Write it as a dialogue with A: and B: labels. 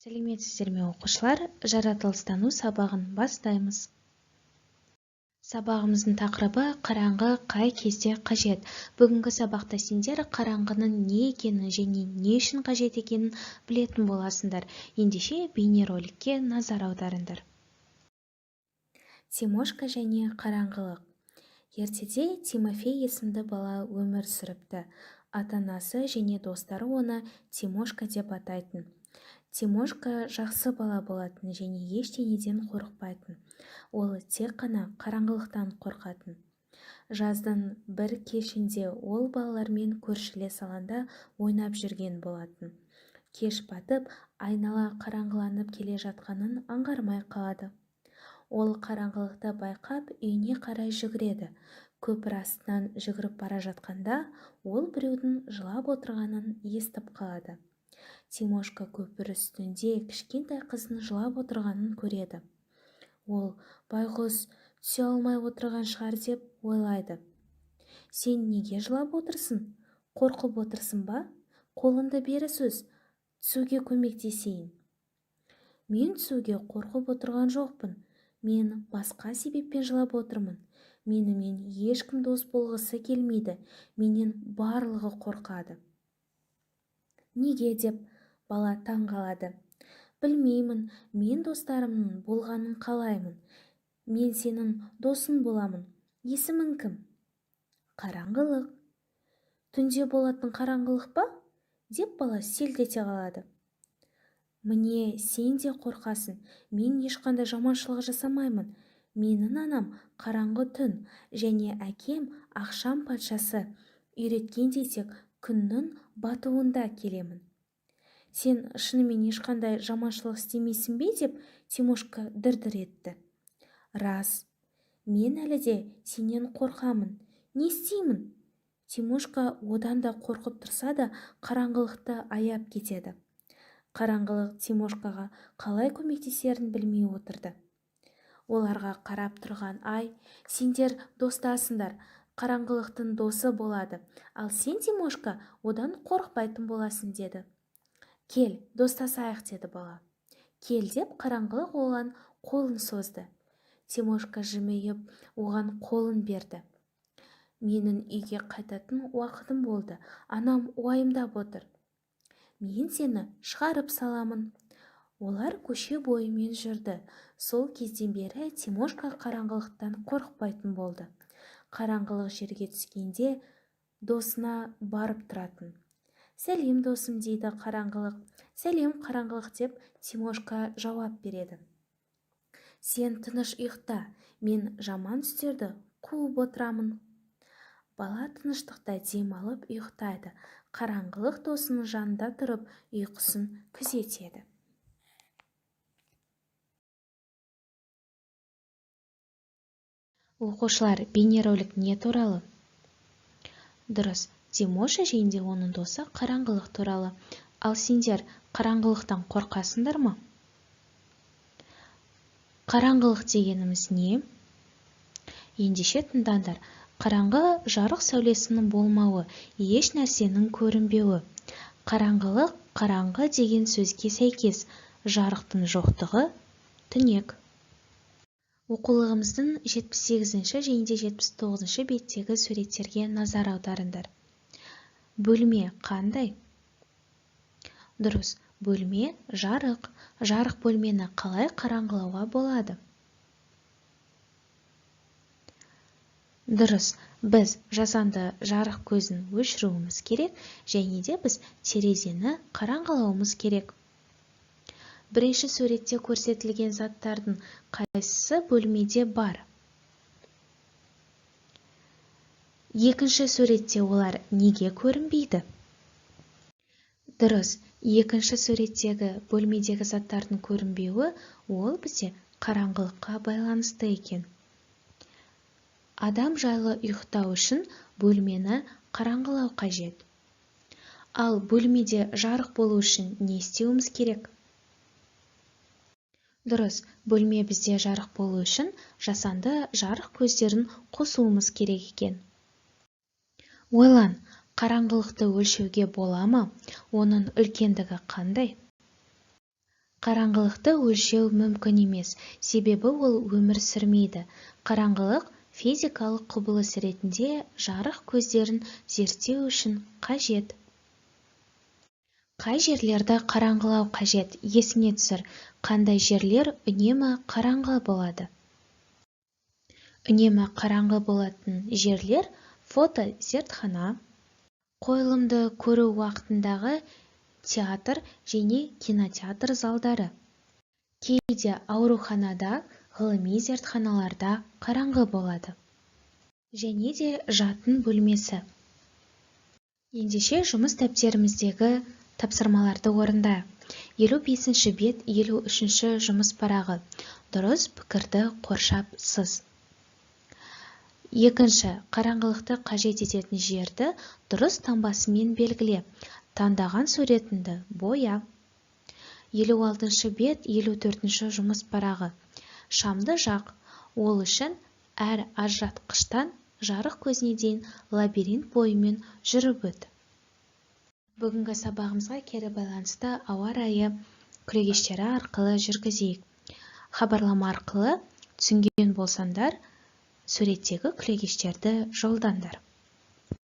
A: Сәлеметсіздер ме, оқушылар? Жаратылыстану сабағын бастаймыз. Сабағымыздың тақырыбы қараңғы қай кезде қажет. Бүгінгі сабақта сендер қараңғының не екенін және не үшін қажет екенін білетін боласыңдар. Ендеше бейнероликке назар аударыңдар. Тимошка және қараңғылық. Ертеде Тимофей есімді бала өмір сүріпті. Ата-анасы және достары оны Тимошка деп атайтын. Тимошка жақсы бала болатын және ештеңеден қорықпайтын. Ол тек қана қараңғылықтан қорқатын. Жаздың бір кешінде ол балалармен көршілес алаңда ойнап жүрген болатын. Кеш батып, айнала қараңғыланып келе жатқанын аңғармай қалады. Ол қараңғылықты байқап, үйіне қарай жүгіреді. Көпір астынан жүгіріп бара жатқанда, ол біреудің жылап отырғанын естіп қалады. Тимошка көпір үстінде кішкентай қыздың жылап отырғанын көреді. Ол байғұс түсе алмай отырған шығар деп ойлайды. Сен неге жылап отырсың? Қорқып отырсың ба? Қолыңды бері соз, түсуге көмектесейін. Мен түсуге қорқып отырған жоқпын. Мен басқа себеппен жылап отырмын. Менімен ешкім дос болғысы келмейді. Менен барлығы қорқады. Неге деп бала таң қалады. Білмеймін, мен достарымның болғанын қалаймын. Мен сенің досың боламын. Есімің кім? Қараңғылық. Түнде болатын қараңғылық па? Деп бала селт ете қалады. Міне, сен де қорқасың. Мен ешқандай жаманшылық жасамаймын. Менің анам қараңғы түн және әкем ақшам патшасы. Үйреткендей тек күннің батуында келемін. Сен шынымен ешқандай жаманшылық істемейсің бе деп Тимошка дір-дір етті. Рас, мен әлі де сенен қорқамын. Не істеймін? Тимошка одан да қорқып тұрса да қараңғылықты аяп кетеді. Қараңғылық Тимошкаға қалай көмектесерін білмей отырды. Оларға қарап тұрған ай, сендер достасыңдар, қараңғылықтың досы болады, ал сен, Тимошка, одан қорықпайтын боласың деді. Кел, достасайық деді бала. Кел деп қараңғылық оған қолын созды. Тимошка жымиып оған қолын берді. Менің үйге қайтатын уақытым болды, анам уайымдап отыр. Мен сені шығарып саламын. Олар көше бойымен жүрді. Сол кезден бері Тимошка қараңғылықтан қорықпайтын болды. Қараңғылық жерге түскенде досына барып тұратын. Сәлем досым дейді қараңғылық. Сәлем қараңғылық деп Тимошка жауап береді. Сен тыныш ұйықта, мен жаман түстерді қуып отырамын. Бала тыныштықта дем алып ұйықтайды. Қараңғылық досының жанында тұрып ұйқысын күзетеді. Оқушылар, бейнеролик не туралы? Дұрыс, Тимоша және де оның досы қараңғылық туралы. Ал сендер қараңғылықтан қорқасыңдар ма? Қараңғылық дегеніміз не? Ендеше тыңдаңдар. Қараңғы жарық сәулесінің болмауы, еш нәрсенің көрінбеуі. Қараңғылық қараңғы деген сөзге сәйкес, жарықтың жоқтығы түнек. Оқулығымыздың 78-ші және де 79-шы беттегі суреттерге назар аударыңдар. Бөлме қандай? Дұрыс, бөлме жарық. Жарық бөлмені қалай қараңғылауға болады? Дұрыс, біз жасанды жарық көзін өшіруіміз керек және де біз терезені қараңғылауымыз керек. Бірінші суретте көрсетілген заттардың қайсысы бөлмеде бар? Екінші суретте олар неге көрінбейді? Дұрыс, екінші суреттегі бөлмедегі заттардың көрінбеуі ол бізде қараңғылыққа байланысты екен. Адам жайлы ұйықтау үшін бөлмені қараңғылау қажет. Ал бөлмеде жарық болу үшін не істеуіміз керек? Дұрыс, бөлме бізде жарық болу үшін жасанды жарық көздерін қосуымыз керек екен. Ойлан, қараңғылықты өлшеуге бола ма? Оның үлкендігі қандай? Қараңғылықты өлшеу мүмкін емес, себебі ол өмір сүрмейді. Қараңғылық физикалық құбылыс ретінде жарық көздерін зерттеу үшін қажет. Қай жерлерді қараңғылау қажет? Есіңе түсір, қандай жерлер үнемі қараңғы болады? Үнемі қараңғы болатын жерлер: фото зертхана, қойылымды көру уақытындағы театр және кинотеатр залдары. Кейде ауруханада, ғылыми зертханаларда қараңғы болады. Және де жатын бөлмесі. Ендеше, жұмыс дәптеріміздегі тапсырмаларды орындайық. 55-бет, 53-жұмыс парағы. Дұрыс пікірді қоршап сыз. Екінші, қараңғылықты қажет ететін жерді дұрыс таңбасымен белгіле. Таңдаған суретіңді боя. 56-бет, 54-жұмыс парағы. Шамды жақ. Ол үшін әр ажыратқыштан жарық көзіне дейін лабиринт бойымен жүріп өт. Бүгінгі сабағымызға кері байланысты ауа райы күлегештері арқылы жүргізейік. Хабарлама арқылы түсінген болсаңдар, суреттегі күлегештерді жолдаңдар.